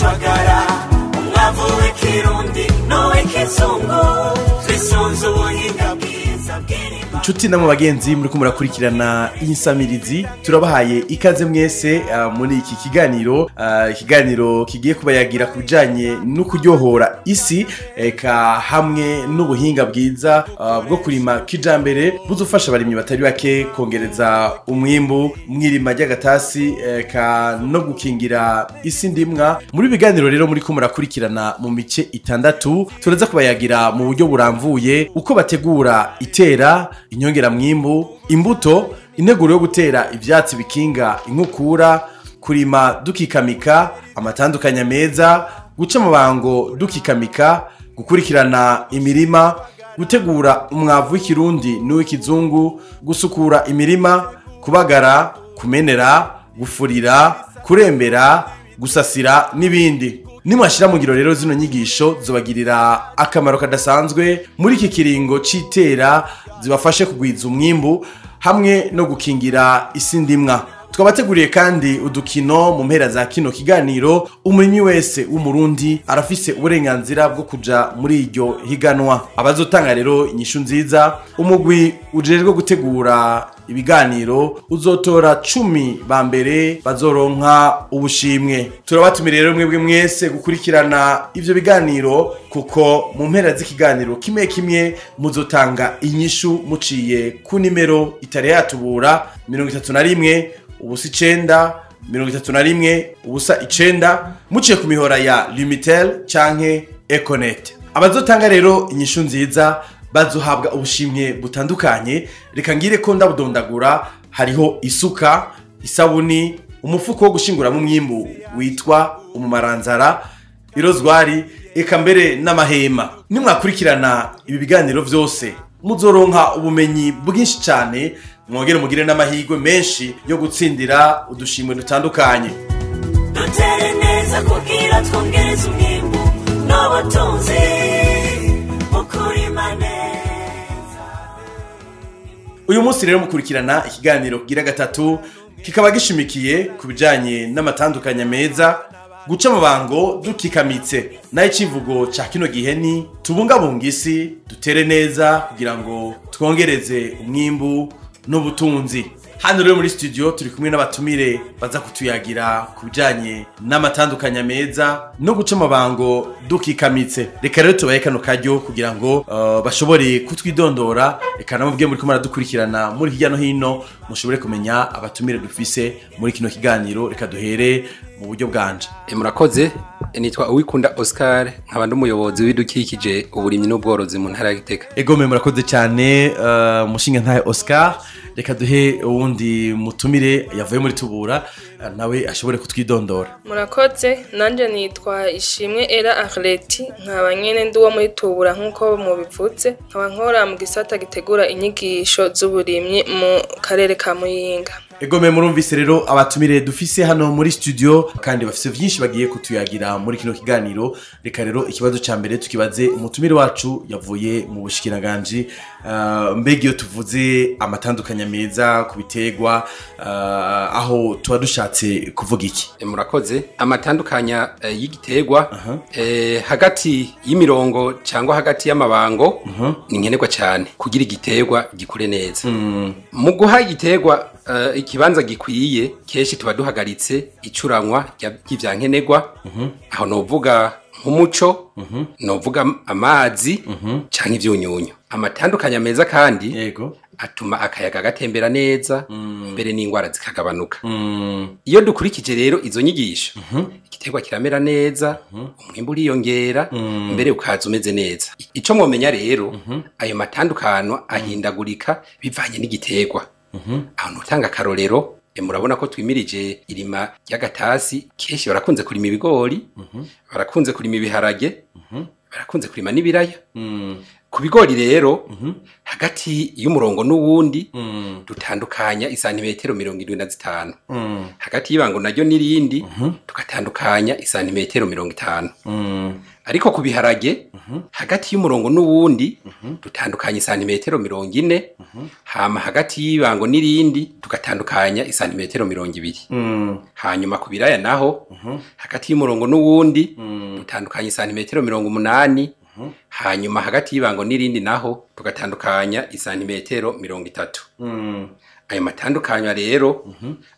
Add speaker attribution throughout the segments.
Speaker 1: Imishwagara, umwavu w'ikirundi n'uw'ikizungu, twisunze ubuhinga bwiza bw'irima.
Speaker 2: Inshuti namwe bagenzi muriko murakurikirana insamirizi, turabahaye ikaze mwese muri iki kiganiro, ikiganiro kigiye kubayagira ku bijanye no kuryohora isi eka hamwe n'ubuhinga bwiza bwo kurima kijambere buzofasha abarimyi batari bake kongereza umwimbu mw'irima ry'agatasi eka no gukingira isi ndimwa. Muri biganiro rero muriko murakurikirana mu mice itandatu, turaza kubayagira mu buryo buramvuye uko bategura itera, inyongeramwimbu, imbuto, integuro yo gutera ivyatsi bikinga inkukura, kurima dukikamika, amatandukanya meza, guca amabango dukikamika, gukurikirana imirima, gutegura umwavu w'ikirundi n'uw'ikizungu, gusukura imirima, kubagara, kumenera, gufurira, kurembera, gusasira n'ibindi. Nimwashira mu ngiro rero zino nyigisho zobagirira akamaro kadasanzwe muri iki kiringo c'itera, zibafashe kugwiza umwimbu hamwe no gukingira isi ndimwa. Twabateguriye kandi udukino mu mpera za kino kiganiro. Umurimyi wese w'umurundi arafise uburenganzira bwo kuja muri iryo higanwa. Abazotanga rero inyishu nziza, umugwi ujejwe gutegura ibiganiro uzotora 10 ba mbere bazoronka ubushimwe. Turabatumira rero mwebwe mwese gukurikirana ivyo biganiro, kuko mu mpera z'ikiganiro kimwe kimwe muzotanga inyishu muciye ku nimero itari yatubura 31 0 9 31 0 9, muciye ku mihora ya Lumitel canke Econet. Abazotanga rero inyishu nziza bazohabwa ubushimwe butandukanye. Reka ngire ko ndabudondagura: hariho isuka, isabuni, umufuko wo gushinguramo umwimbu witwa umumaranzara, irozwari, eka mbere n'amahema. Nimwakurikirana ibi biganiro vyose muzoronka ubumenyi bwinshi cyane, mwongere mugire n'amahirwe menshi yo gutsindira udushimwe dutandukanye.
Speaker 1: Dutere neza kugira twongereze umwimbu n'ubutunzi mu kurima neza.
Speaker 2: Uyu munsi rero mukurikirana ikiganiro kigira gatatu, kikaba gishimikiye ku bijanye n'amatandukanya meza, guca amabango dukikamitse. Nayo icivugo ca kino gihe ni tubungabunga isi, dutere neza kugira ngo twongereze umwimbu n'ubutunzi. Hano rero muri studio turi kumwe n'abatumire baza kutuyagira ku bijanye n'amatandukanya meza no guca amabango dukikamitse. Reka rero tubahe kano karyo kugira ngo bashobore kutwidondora, reka namubwiye muri ko muradukurikirana muri hirya no hino mushobore kumenya abatumire dufise muri kino kiganiro. Reka duhere mu buryo bwanje.
Speaker 3: Murakoze. Nitwa Uwikunda Oscar, nkaba ndi umuyobozi w'ibidukikije, uburimyi n'ubworozi mu ntara ya Gitega.
Speaker 2: Egome, murakoze cyane, mushinga ntahe Oscar. Reka duhe uwundi mutumire yavuye muri Tubura, nawe ashobore kutwidondora.
Speaker 4: Murakoze, nanjye nitwa Ishimwe Era Arleti, nkaba nyene ndi uwo muri Tubura nk'uko mubivuze, nkaba nkora mu gisata gitegura inyigisho z'uburimyi mu karere ka Muyinga.
Speaker 2: Egome, murumvise rero abatumire dufise hano muri studio, kandi bafise vyinshi bagiye kutuyagira muri kino kiganiro. Reka rero ikibazo ca mbere tukibaze umutumire wacu yavuye mu bushikiranganji. Mbega iyo tuvuze amatandukanya meza ku biterwa, aho tuba dushatse kuvuga iki?
Speaker 3: Murakoze. Amatandukanya y'igiterwa hagati y'imirongo cyangwa hagati y'amabango ni nkenerwa cyane kugira igiterwa gikure neza. Mu guha igiterwa ikibanza gikwiye, kenshi tuba duhagaritse icuranwa ry'ivyankenerwa. Aho novuga nk'umuco, novuga amazi canke ivyunyunyu. Amatandukanya meza kandi atuma akayaga gatembera neza, mbere n'ingwara zikagabanuka. Iyo dukurikije rero izo nyigisho, igiterwa kiramera neza, umwimbu uriyongera, mbere ukaza umeze neza. Ico mwomenya rero, ayo matandukano ahindagurika bivanye n'igiterwa. Aho nutanga akarorero, murabona ko twimirije irima ry'agatasi. Kenshi barakunze kurima ibigori, barakunze kurima ibiharage, barakunze kurima n'ibiraya. Ku bigori rero, hagati y'umurongo n'uwundi dutandukanya isantimetero 75. Hagati y'ibango naryo n'irindi tugatandukanya isantimetero 50. Ariko ku biharage, hagati y'umurongo n'uwundi dutandukanya isantimetero 40, hama hagati y'ibango n'irindi tugatandukanya isantimetero 20. Hanyuma ku biraya naho, hagati y'umurongo n'uwundi dutandukanya isantimetero 80, hanyuma hagati y'ibango n'irindi naho tugatandukanya isantimetero 30. Ayo matandukanywa rero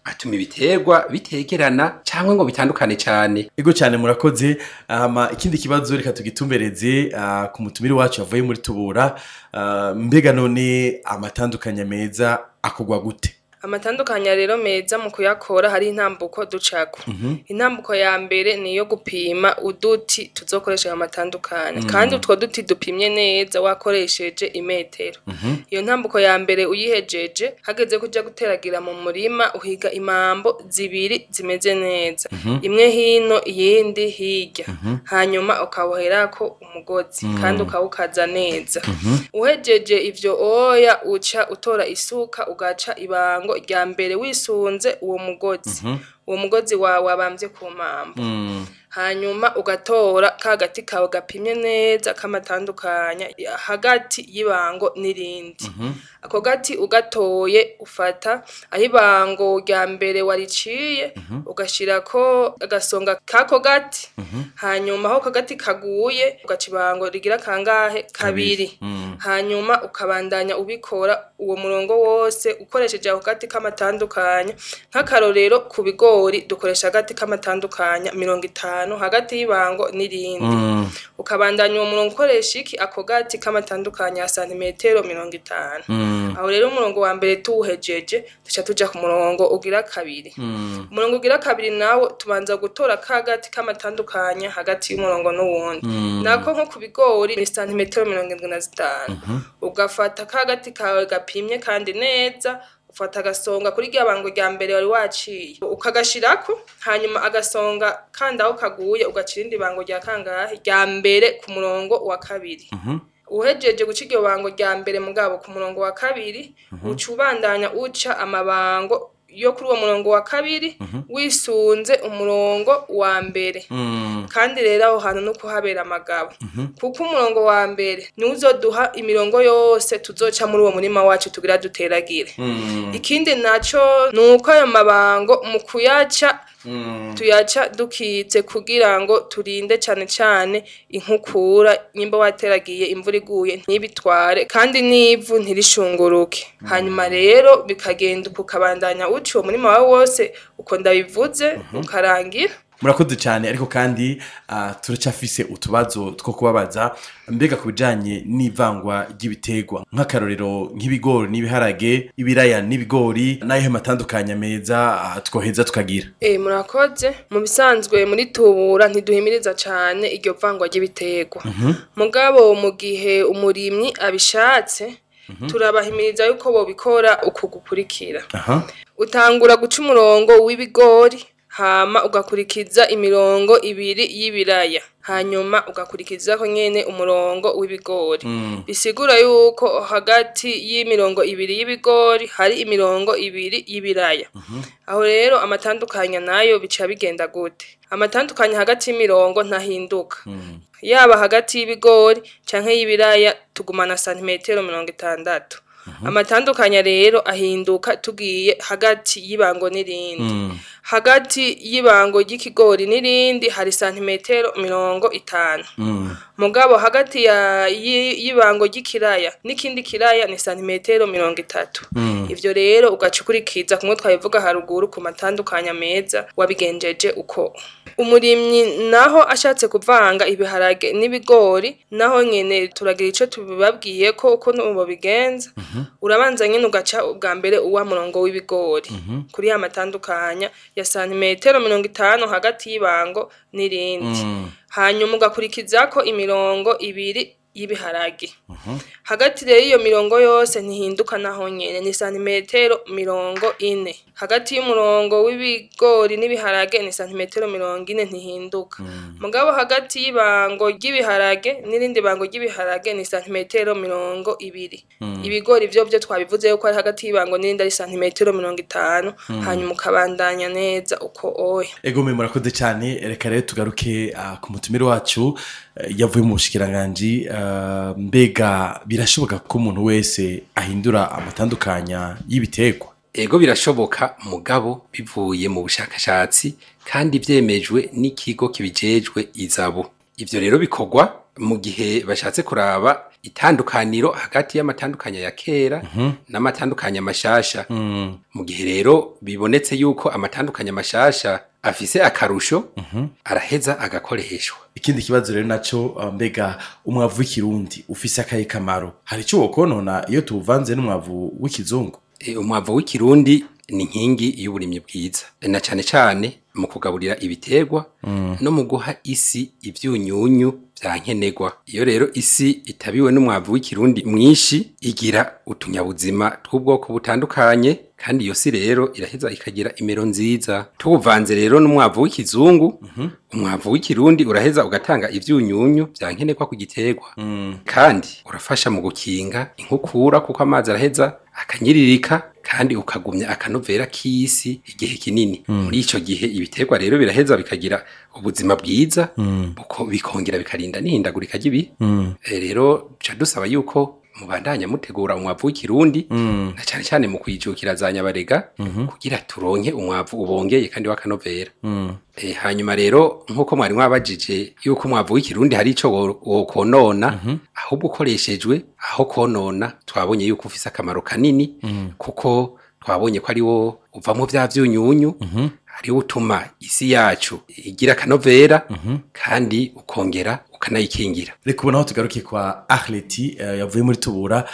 Speaker 3: atuma ibiterwa bitegerana cyangwa ngo bitandukane cyane.
Speaker 2: Ego cyane, murakoze. Hama ikindi kibazo reka tugitumbereze ku mutumire wacu avuye muri Tubura. Mbega none amatandukanya meza akogwa gute?
Speaker 4: Amatandukanya rero meza mu kuyakora hari intambuko ducako. Intambuko ya mbere ni iyo gupima uduti tuzokoresha ayo matandukanya, kandi utwo duti dupimye neza wakoresheje imetero. Iyo ntambuko ya mbere uyihejeje, hageze kuja guteragira mu murima, uhiga imambo zibiri zimeze neza, imwe hino iyindi hirya, hanyuma ukawuherako umugozi kandi ukawukaza neza. Uhejeje ivyo oya, uca utora isuka ugaca ibango rya mbere wisunze uwo mugozi, uwo mugozi wawe wabambye ku mambo, hanyuma ugatora ka gati kawe gapimye neza kamatandukanya hagati y'ibango n'irindi. Ako gati ugatoye, ufata aho ibango rya mbere wariciye, ugashirako agasonga kako gati, hanyuma aho kagati kaguye ugaca ibango rigira kangahe? Kabiri. Hanyuma ukabandanya ubikora uwo murongo wose ukoresheje ako gati kamatandukanya. Nk'akarorero, ku bigori dukoresha agati kamatandukanya 50 hagati y'ibango n'irindi. Ukabandanya uwo murongo ukoresha iki? Ako gati kamatandukanya ya santimetero 50. Aho rero umurongo wa mbere tuwuhejeje, duca tuja ku murongo ugira kabiri. Umurongo ugira kabiri nawo tubanza gutora ka gati kamatandukanya hagati y'umurongo n'uwundi, nako nko ku bigori ni santimetero 75. Ugafata ka gati kawe gapimye kandi neza, ufata agasonga kuri rya bango rya mbere wari waciye ukagashirako, hanyuma agasonga kandi aho kaguye ugaca irindi bango rya kangahe? Rya mbere ku murongo wa kabiri. Uhejeje guca iryo bango rya mbere mugabo ku murongo wa kabiri, uca ubandanya uca amabango yo kuri uwo murongo wa kabiri wisunze umurongo wa mbere. Kandi rero aho hantu no kuhabera amagabo, kuko umurongo wa mbere niwo uzoduha imirongo yose tuzoca muri uwo murima wacu tugira duteragire. Ikindi naco ni uko ayo mabango mu kuyaca tuyaca dukitse kugira ngo turinde cane cane inkukura, nyimba wateragiye imvura iguye ntibitware kandi n'ivu ntirishunguruke. Hanyuma rero bikagenda ukabandanya uca uwo murima wawe wose uko ndabivuze, ukarangira.
Speaker 2: Murakoze cyane, ariko kandi turacyafise utubazo two kubabaza. Mbega ku bijanye n'ivangwa ry'ibiterwa, nk'akarorero nk'ibigori n'ibiharage, ibiraya n'ibigori, n'ayo matandukanya meza twoheza tukagira?
Speaker 4: Murakoze. Mu bisanzwe muri Tubura ntiduhimiriza cane iryo vangwa ry'ibiterwa, mugabo mu gihe umurimyi abishatse turabahimiriza yuko bobikora uku gukurikira. Utangura guca umurongo w'ibigori, hama ugakurikiza imirongo ibiri y'ibiraya, hanyuma ugakurikiza ko nyene umurongo w'ibigori. Bisigura yuko hagati y'imirongo ibiri y'ibigori hari imirongo ibiri y'ibiraya. Aho rero amatandukanya nayo bica bigenda gute? Amatandukanya hagati y'imirongo ntahinduka, yaba hagati y'ibigori canke y'ibiraya, tugumana santimetero 60. Amatandukanya rero ahinduka tugiye hagati y'ibango n'irindi. Hagati y'ibango ry'ikigori n'irindi hari santimetero 50, mugabo hagati y'ibango ry'ikiraya n'ikindi kiraya ni santimetero 30. Ivyo rero ugaca ukurikiza kumwe twabivuga haruguru ku matandukanya meza wabigenjeje uko. Umurimyi naho ashatse kuvanga ibiharage n'ibigori, naho nyene turagira ico tubibabwiye ko uko bigenza. Urabanza nyene ugaca ubwa mbere uwa murongo w'ibigori kuri ya matandukanya ya santimetero 50 hagati y'ibango n'irindi, hanyuma ugakurikizako imirongo ibiri y'ibiharage. Hagati rero iyo mirongo yose ntihinduka, naho nyene ni santimetero 40. Hagati y'umurongo w'ibigori n'ibiharage ni santimetero 40, ntihinduka. Mugabo hagati y'ibango ry'ibiharage n'irindi bango ry'ibiharage ni santimetero 20. Ibigori vyo twabivuze yuko ari hagati y'ibango n'irindi ari santimetero 50, hanyuma ukabandanya neza uko oya.
Speaker 2: Ego me murakoze cyane. Reka rero tugaruke ku mutumire wacu yavuye mu bushikiranganji. Mbega birashoboka ko umuntu wese ahindura amatandukanya y'ibiterwa?
Speaker 3: Ego birashoboka, mugabo bivuye mu bushakashatsi kandi vyemejwe n'ikigo kibijejwe izabo. Ivyo rero bikorwa mu gihe bashatse kuraba itandukaniro hagati y'amatandukanya ya kera n'amatandukanya mashasha. Mu gihe rero bibonetse yuko amatandukanya mashasha afise akarusho, araheza agakoreshwa.
Speaker 2: Ikindi kibazo rero naco, mbega umwavu w'ikirundi ufise akahe kamaro? Hari ico wokonona iyo tuwuvanze n'umwavu w'ikizungu?
Speaker 3: Umwavu w'ikirundi ni inkingi y'uburimyi bwiza, na cane cane mu kugaburira ibiterwa no mu guha isi ivyunyunyu vya nkenerwa. Iyo rero isi itabiwe n'umwavu w'ikirundi mwinshi, igira utunyabuzima tw'ubwoko butandukanye, kandi iyo si rero iraheza ikagira imero nziza. Tuwuvanze rero n'umwavu w'ikizungu, umwavu w'ikirundi uraheza ugatanga ivyunyunyu vya nkenerwa ku giterwa, kandi urafasha mu gukinga inkukura, kuko amazi araheza akanyiririka kandi ukagumya akanovera k'isi igihe kinini. Muri ico gihe ibiterwa rero biraheza bikagira ubuzima bwiza, bikongera bikarinda n'ihindagurika ry'ibihe. Rero ca dusaba yuko mubandanya mutegura umwavu w'ikirundi, na cane cane mu kwijukira za nyabarega, kugira turonke umwavu ubongeye kandi w'akanovera. Hanyuma rero nkuko mwari mwabajije yuko umwavu w'ikirundi hari ico wokonona, ahubwo ukoreshejwe aho konona, twabonye yuko ufise akamaro kanini, kuko twabonye ko ari wo uvamo vya vyunyunyu, ari wo utuma isi yacu igira akanovera, kandi ukongera ukanayikingira.
Speaker 2: Reka ubona aho tugaruke kwa Arleti yavuye muri Tubura.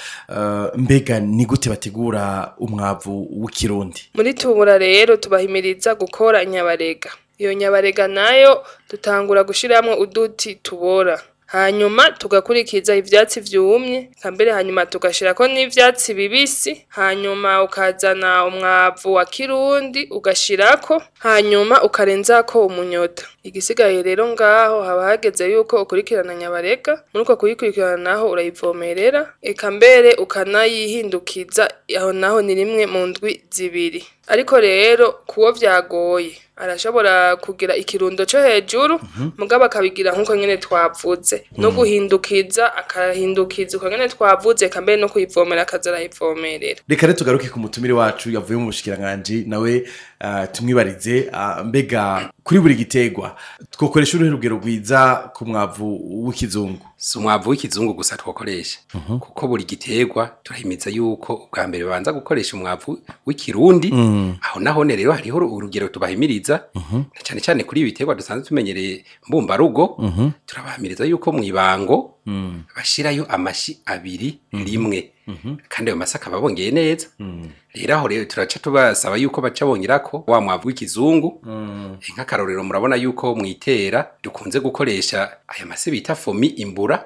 Speaker 2: Mbega ni gute bategura umwavu w'ikirundi?
Speaker 4: Muri Tubura rero tubahimiriza gukora inyabarega. Iyo nyabarega nayo dutangura gushiramwo uduti tubora, hanyuma tugakurikiza ivyatsi vyumye kambere, hanyuma tugashirako n'ivyatsi bibisi, hanyuma ukazana umwavu wa kirundi ugashirako, hanyuma ukarenzako umunyota. Igisigaye rero ngaho haba hageze yuko ukurikirana nyabarega. Muri uko kuyikurikirana naho urayivomerera, eka mbere ukanayihindukiza, aho naho ni rimwe mu ndwi 2. Ariko rero kuwo vyagoye arashobora kugira ikirundo co hejuru, mugabo akabigira nkuko nyene twavuze, no guhindukiza akahindukiza uko nyene twavuze, eka mbere no kuyivomera akaza arayivomerera.
Speaker 2: Reka rero tugaruke ku mutumire wacu yavuye mu bushikiranganji, nawe tumwibarize, mbega kuri buri giterwa twokoresha uruhe rugero rwiza ku mwavu w'ikizungu?
Speaker 3: Si umwavu w'ikizungu gusa twokoresha, kuko buri giterwa turahimiza yuko ubwa mbere babanza gukoresha umwavu w'ikirundi. Aho nahone rero hariho urugero tubahimiriza, na cane cane kuri ibi biterwa dusanzwe tumenyereye mbumbarugo. Turabahimiriza yuko mw'ibango bashirayo amashi 2 rimwe, kandi ayo masaka babongeye neza. Rero aho rero turaca tubasaba yuko baca bongerako wa mwavu w'ikizungu. Nk'akarorero murabona yuko mwitera dukunze gukoresha aya mase bita fomi imbura.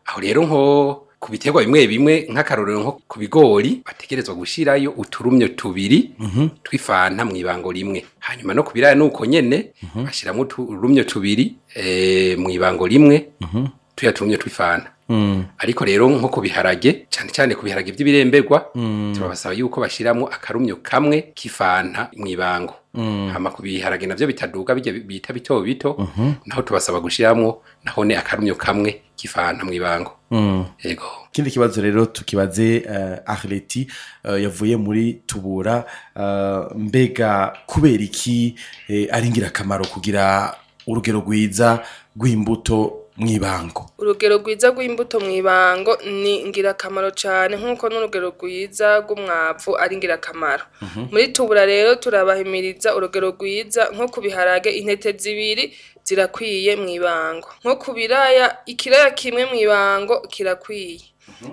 Speaker 3: Aho rero nko ku biterwa bimwe bimwe, nk'akarorero nko ku bigori, bategerezwa gushirayo uturumyo 2 tw'ifanta mw'ibango rimwe. Hanyuma no ku biraya nuko nyene bashiramwo uturumyo 2 mw'ibango rimwe, tuya turumyo tw'ifanta. Ariko rero nko ku biharage, cane cane ku biharage vy'ibiremberwa, turabasaba yuko bashiramwo akarumyo kamwe k'ifanta mw'ibango. Hama ku biharage navyo bitaduga bijya bita bito bito, naho tubasaba gushiramwo nahone akarumyo kamwe k'ifanta mw'ibango. Yego.
Speaker 2: Ikindi kibazo rero tukibaze Arleti yavuye muri Tubura. Mbega kubera iki ari ingirakamaro kugira urugero rwiza rw'imbuto mw'ibango?
Speaker 4: Urugero rwiza rw'imbuto mw'ibango ni ingirakamaro cane, nkuko n'urugero rwiza rw'umwavu ari ingirakamaro. Muri Tubura rero turabahimiriza urugero rwiza nko ku biharage intete 2 zirakwiye mw'ibango, nko ku biraya ikiraya kimwe mw'ibango kirakwiye.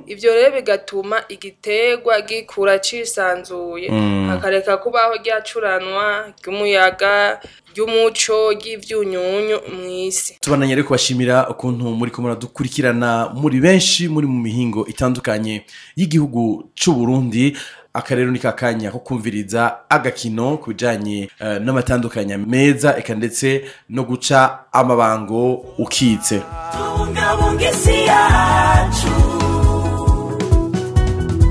Speaker 4: Ivyo rero bigatuma igiterwa gikura cisanzuye, hakareka kubaho ryacuranwa ry'umuyaga, ry'umuco, ry'ivyunyunyu mw'isi.
Speaker 2: Tubandanya rero kubashimira ukuntu muri ko muradukurikirana muri benshi muri mu mihingo itandukanye y'igihugu c'u Burundi. Akarero ni kakanya ko kumviriza agakino ku bijanye n'amatandukanya meza eka ndetse no guca amabango ukitse.
Speaker 1: Tubungabunga isi yacu,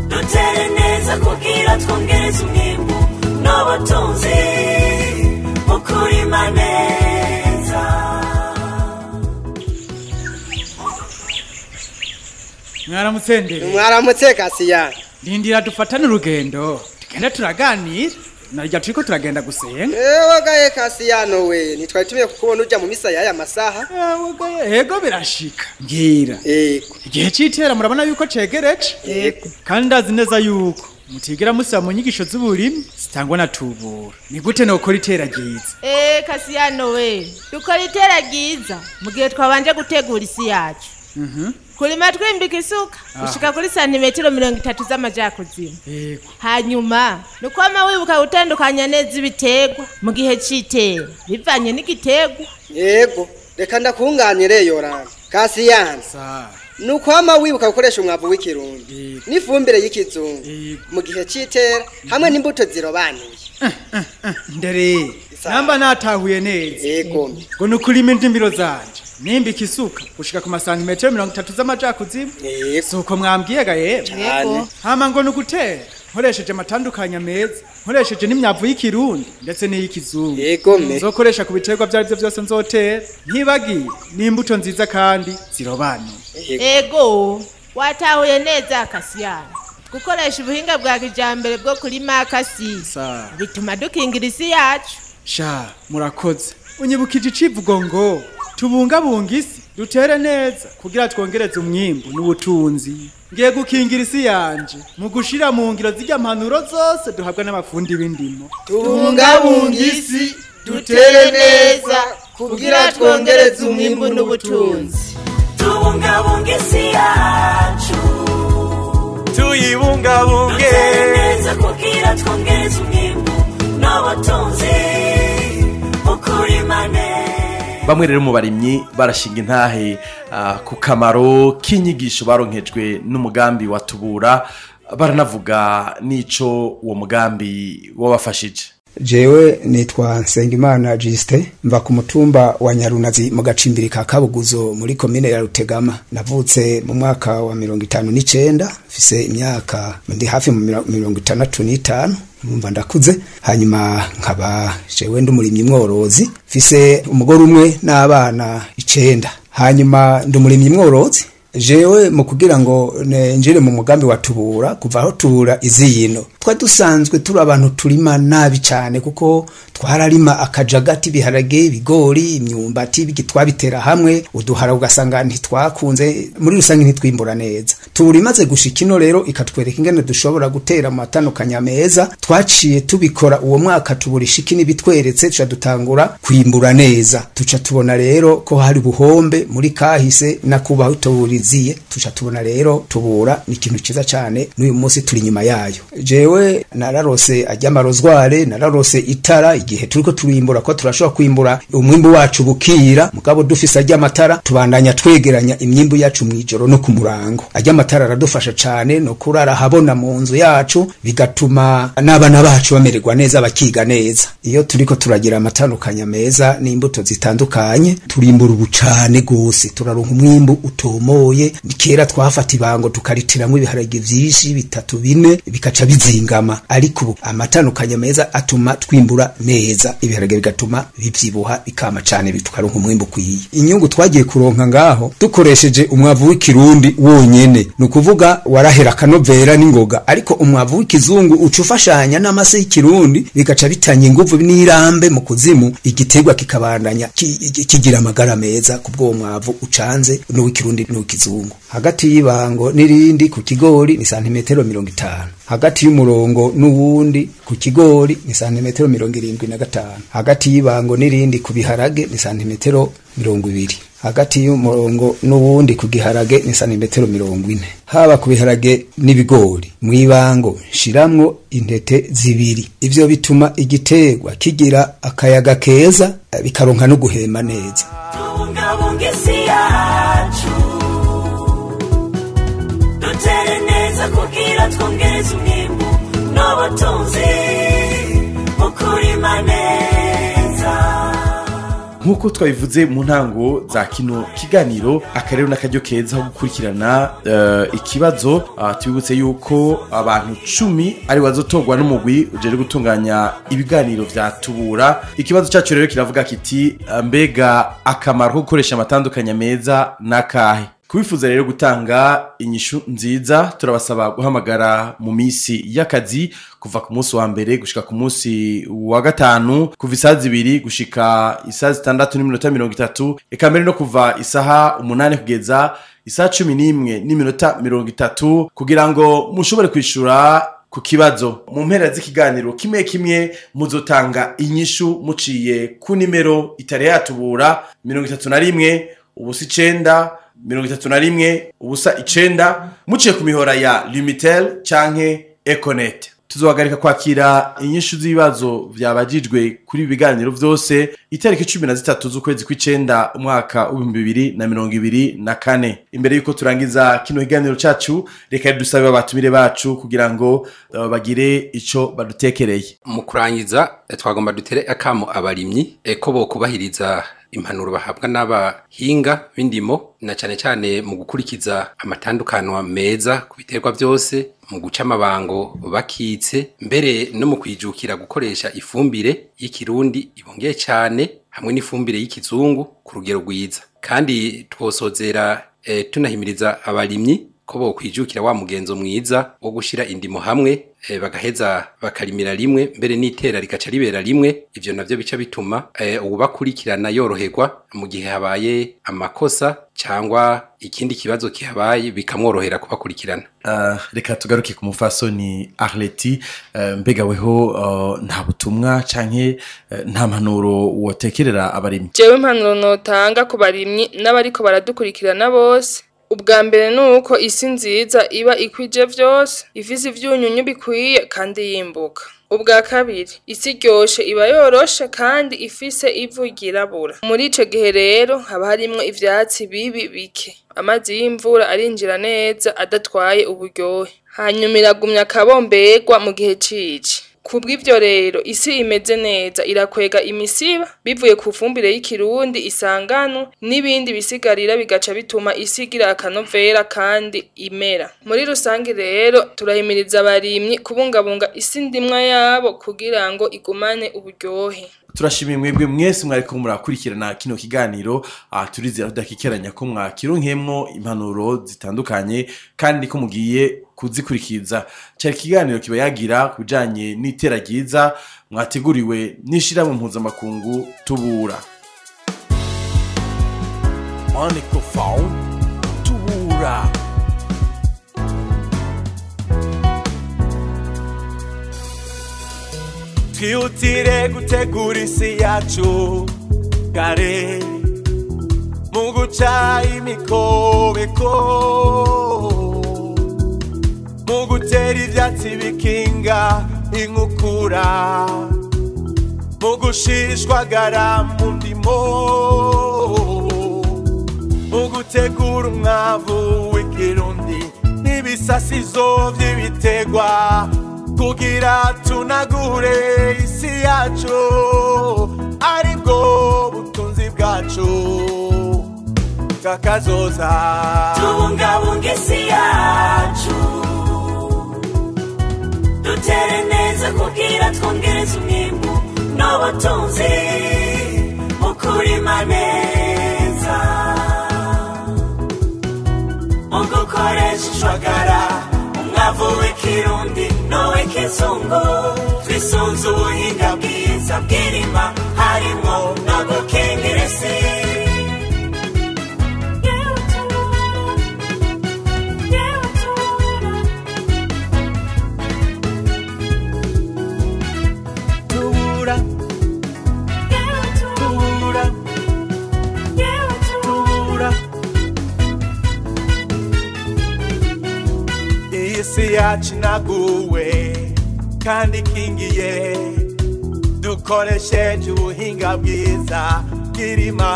Speaker 1: dutere neza kugira twongereze umwimbu n'ubutunzi mu kurima neza.
Speaker 5: Mwaramutse ndere.
Speaker 6: Mwaramutse Kasiyani.
Speaker 5: Ndindira dufatane urugendo tugenda turaganira, narya turiko turagenda gusenga.
Speaker 6: Ewe gaye Kasiyano we, ntitwari tumiye kukubona uja mu misa y'aya masaha.
Speaker 5: Ewe gaye, ego birashika. Ngira.
Speaker 6: Ego.
Speaker 5: Igihe c'itera murabona yuko cegereje.
Speaker 6: Ego.
Speaker 5: Kandi ndazi neza yuko mutigera musaba mu nyigisho z'uburimyi zitangwa na Tubura. Ni gute nokora itera ryiza?
Speaker 7: Kasiyano we, dukora itera ryiza mu gihe twabanje gutegura isi yacu. Kurima twimbika isuka gushika kuri santimetero 30 z'amajakuzimu.
Speaker 5: Yego.
Speaker 7: Hanyuma nukwama wibuka gutandukanya neza ibiterwa mu gihe c'itera bivanye n'igiterwa.
Speaker 6: Yego, reka ndakunganire Yorana. Kasiyani. Nukwama wibuka gukoresha umwavu w'ikirundi n'ifumbire y'ikizungu mu gihe c'itera hamwe n'imbuto zirobanuye.
Speaker 5: Ndere, namba natahuye neza.
Speaker 6: Yego.
Speaker 5: Ngo nukurima indimiro zanje nimbika isuka gushika ku masantimetero 30 z'amajakuzimu. Suko mwambwiye ga yemwe.
Speaker 6: Yego.
Speaker 5: Hama ngo nugutera nkoresheje amatandukanya meza, nkoresheje n'imyavu y'ikirundi ndetse n'iy'ikizungu.
Speaker 6: Yego me.
Speaker 5: Nzokoresha ku biterwa vyari byo byose nzotera, ntibagiye n'imbuto nziza kandi zirobanuye.
Speaker 7: Ego, watahuye neza Kasiyani. Gukoresha ubuhinga bwa kijambere bwo kurima akasi bituma dukingira isi yacu.
Speaker 5: Sha, murakoze. Unyibukije icivugo ngo tubungabunga isi dutere neza kugira twongereze umwimbu n'ubutunzi. Ngiye gukingira isi yanje mu gushira mu ngiro zirya mpanuro zose duhabwa n'abafundi b'indimo.
Speaker 6: Tubungabunga isi dutere neza kugira twongereze umwimbu n'ubutunzi.
Speaker 1: Tubungabunga isi yacu,
Speaker 8: tuyibungabunge,
Speaker 1: dutere neza kugira twongereze umwimbu n'ubutunzi mu kurima neza.
Speaker 2: Bamwe rero mu barimyi barashinga intahe ku kamaro k'inyigisho baronkejwe n'umugambi wa Tubura, baranavuga n'ico uwo mugambi wabafashije.
Speaker 9: Jewe nitwa Nsengimana Justin, mva ku mutumba wa Nyarunazi mu gacimbiri ka Kabuguzo muri komine ya Rutegama. Navutse mu mwaka wa 59, mfise imyaka ndi hafi mu 65, mumva ndakuze. Hanyuma nkaba jewe ndi umurimyi mworozi, mfise umugore umwe n'abana 9. Hanyuma ndi umurimyi mworozi. Jewe mu kugira ngo njire mu mugambi wa Tubura, kuva aho Tubura iziyino twa dusanzwe turi abantu turima nabi cyane, kuko twararima akajagati, ibiharage, ibigori, imyumbati, twabitera hamwe uduhara ugasanga ntitwakunze, muri rusange ntitwimbura neza. Tubura imaze gushika ino rero ikatwereka ingene dushobora gutera amatandukanya meza. Twaciye tubikora uwo mwaka Tubura ishiki nibitweretse, tuca dutangura kwimbura neza. Tuca tubona rero ko hari buhombe muri kahise na kubaho Tubura iziye. Tuca tubona rero Tubura ni ikintu ciza cyane, n'uyu munsi turi nyuma yayo. Jewe nararose ajya amarozware, nararose itara igihe turiko turimbura, ko turashobora kwimbura umwimbu wacu bukira, mugabo dufise ajya amatara tubandanya twegeranya imyimbu yacu mwijoro no ku murango. Ajya amatara aradufasha cyane no kurara habona mu nzu yacu, bigatuma n'abana bacu bamererwa neza, bakiga neza. Iyo turiko turagira amatandukanya meza n'imbuto zitandukanye, turimbura ubucane gose, turaronka umwimbu utomoye. Kera twafata ibango tukaritiramwo ibiharage vyinshi 3 4 bikaca bizingama, ariko ubu amatandukanya meza atuma twimbura neza, ibiharage bigatuma bivyibuha bikama cane, bitukaronka umwimbu ukwiye. Inyungu twagiye kuronka ngaho dukoresheje umwavu w'ikirundi wonyene, nukuvuga warahera kanovera n'ingoga, ariko umwavu w'ikizungu ucufashanya n'amase y'ikirundi bigaca bitanya inguvu n'irambe mu kuzimu, igiterwa kikabandanya kigira amagara meza kubwo mwavu ucanze n'uw'ikirundi n'uw'ikizungu. Hagati y'ibango n'irindi ku kigori ni santimetero 50, hagati y'umurongo n'uwundi ku kigori ni santimetero 75, hagati y'ibango n'irindi ku biharage ni santimetero 20. Hagati y'umurongo n'uwundi ku giharage ni santimetero 40. Haba ku biharage n'ibigori, mw'ibango nshiramwo intete 2. Ivyo bituma igiterwa kigira akayaga keza, bikaronka no guhema neza.
Speaker 1: Tubungabunga isi yacu, dutere neza kugira twongereze umwimbu n'ubutunzi mu kurima neza.
Speaker 2: Nkuko twabivuze mu ntango za kino kiganiro, akarero n'akaryo keza ho gukurikirana ikibazo. Tubibutse yuko abantu 10 ari bazotorwa n'umugwi ujejwe gutunganya ibiganiro vya Tubura. Ikibazo cyacu rero kiravuga kiti: mbega akamaro ko gukoresha amatandukanya meza nakahe? Kubifuza rero gutanga inyishu nziza, turabasaba guhamagara mu misi y'akazi kuva ku munsi wa mbere gushika ku munsi wa gatanu, kuva isaha 2 gushika isaha 6:30, eka mbere no kuva isaha 8 kugeza isaha 11:30, kugira ngo mushobore kwishura ku kibazo. Mu mpera z'ikiganiro kimwe kimwe muzotanga inyishu muciye ku nimero itari yatubura 31 0 9 31 0 9, muciye ku mihora ya Lumitel canke Econet. Tuzohagarika kwakira inyishu z'ibibazo vyabajijwe kuri ibi biganiro vyose itariki 13 z'ukwezi kw'icenda umwaka w'ibihumbi bibiri na mirongo ibiri na kane. Imbere yuko turangiza kino kiganiro cacu, reka dusabe abatumire bacu kugira ngo bagire ico badutekereye.
Speaker 3: Mu kurangiza, twagomba dutere akamo abarimyi ko bokubahiriza impanuro bahabwa n'abahinga b'indimo, na cane cane mu gukurikiza amatandukanwa meza ku biterwa byose, mu guca amabango bakitse, mbere no mu kwijukira gukoresha ifumbire y'ikirundi ibongeye cyane hamwe n'ifumbire y'ikizungu ku rugero rwiza. Kandi twosozera tunahimiriza abarimyi ko bokwijukira wa mugenzo mwiza wo gushira indimo hamwe, bagaheza bakarimira rimwe, mbere n'itera rikaca ribera rimwe. Ivyo navyo bica bituma ubakurikirana yoroherwa mu gihe habaye amakosa cyangwa ikindi kibazo kihabaye, bikamworohera kubakurikirana.
Speaker 2: Reka tugaruke ku mufasoni Arleti. Mbega weho nta butumwa canke nta mpanuro wotekerera abarimyi?
Speaker 4: Jewe impanuro notanga ku barimyi n'abariko baradukurikirana bose, ubwa mbere ni uko isi nziza iba ikwije vyose, ifise ivyunyunyu bikwiye kandi yimbuka. Ubwa kabiri, isi iryoshe iba yoroshe kandi ifise ivu ryirabura. Muri ico gihe rero haba harimwo ivyatsi bibi bike, amazi y'imvura arinjira neza adatwaye uburyohe, hanyuma iragumya akabomberwa mu gihe cici. Kubw'ivyo rero isi imeze neza irakwega imisiba bivuye ku fumbire y'ikirundi isangano n'ibindi bisigarira, bigaca bituma isi igira akanovera kandi imera. Muri rusange rero turahimiriza abarimyi kubungabunga isi ndimwa yabo kugira ngo igumane uburyohe.
Speaker 2: Turashimiye mwebwe mwese mwariko murakurikirana kino kiganiro. Turizera tudakikeranya ko mwakironkemwo impanuro zitandukanye kandi ko mugiye kuzikurikiza. Cari ikiganiro kiba yagira ku bijanye n'itera ryiza, mwateguriwe n'ishirahamwe mpuzamakungu Tubura.
Speaker 8: Microphone Tubura. Twihutire gutegura isi yacu kare, mu guca imikobeko, mu gutera ivyatsi bikinga inkukura, mu gushishwagara mu ndimo, mu gutegura umwavu w'ikirundi n'ibisasizo vy'ibitegwa, kugira tunagure isi yacu aribwo butunzi bwacu kakazoza.
Speaker 1: Tubungabunga isi yacu, dutere neza kugira twongereze umwimbu n'ubutunzi mu kurima neza, mu gukoresha ishwagara, umwavu w'ikirundi n'uw'ikizungu, twisunze ubuhinga bwiza bw'irima harimwo no gukingira isi.
Speaker 8: Tubura, tubura, tubura. Isi yacu inaguwe kandi ikingiye, dukoresheje ubuhinga bwiza bw'irima,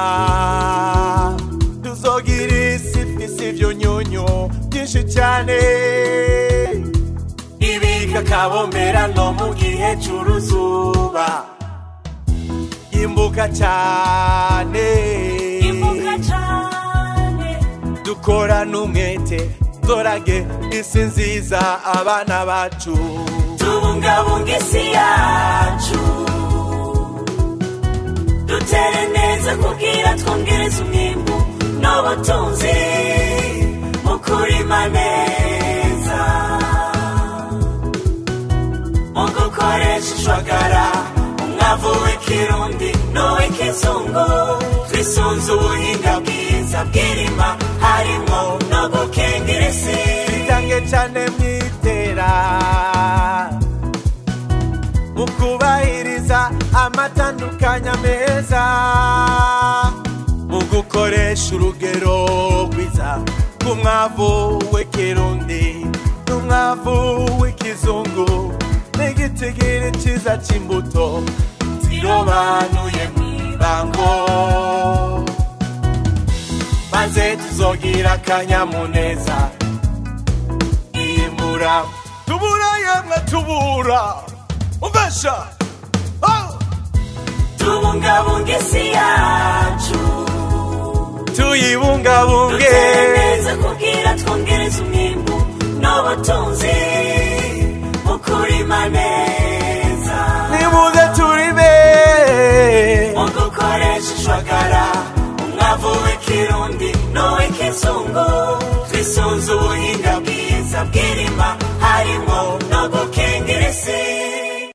Speaker 8: tuzogira isi ifise ivyunyunyu byinshi cyane, ibika akabombera no mu gihe c'uruzuba, imbuka cyane, dukora n'umwete zorage isi nziza abana bacu,
Speaker 1: tubungabunga isi yacu, dutere neza kugira twongereze umwimbu n'ubutunzi mu kurima neza, mu gukoresha ishwagara, umwavu w'ikirundi n'uw'ikizungu, twisunze ubuhinga bwiza bw'irima, harimo no gukingira isi,
Speaker 8: bitange cyane mwitera mu kubahiriza amatandukanya meza, mu gukoresha urugero rwiza rw'umwavu w'ikirundi n'umwavu w'ikizungu, n'igitigiri cyiza cy'imbuto zirobanuye mw'ibango, maze tuzogira akanyamuneza imura tubura yemwe tubura umvesha.
Speaker 1: Tubungabunga isi yacu,
Speaker 8: tuyibungabunge,
Speaker 1: dutere neza kugira twongereze umwimbu n'ubutunzi mu kurima neza,
Speaker 8: nimuze turime
Speaker 1: mu gukoresha ishwagara, umwavu w'ikirundi n'uw'ikizungu, twisunze ubuhinga bwiza bw'irima.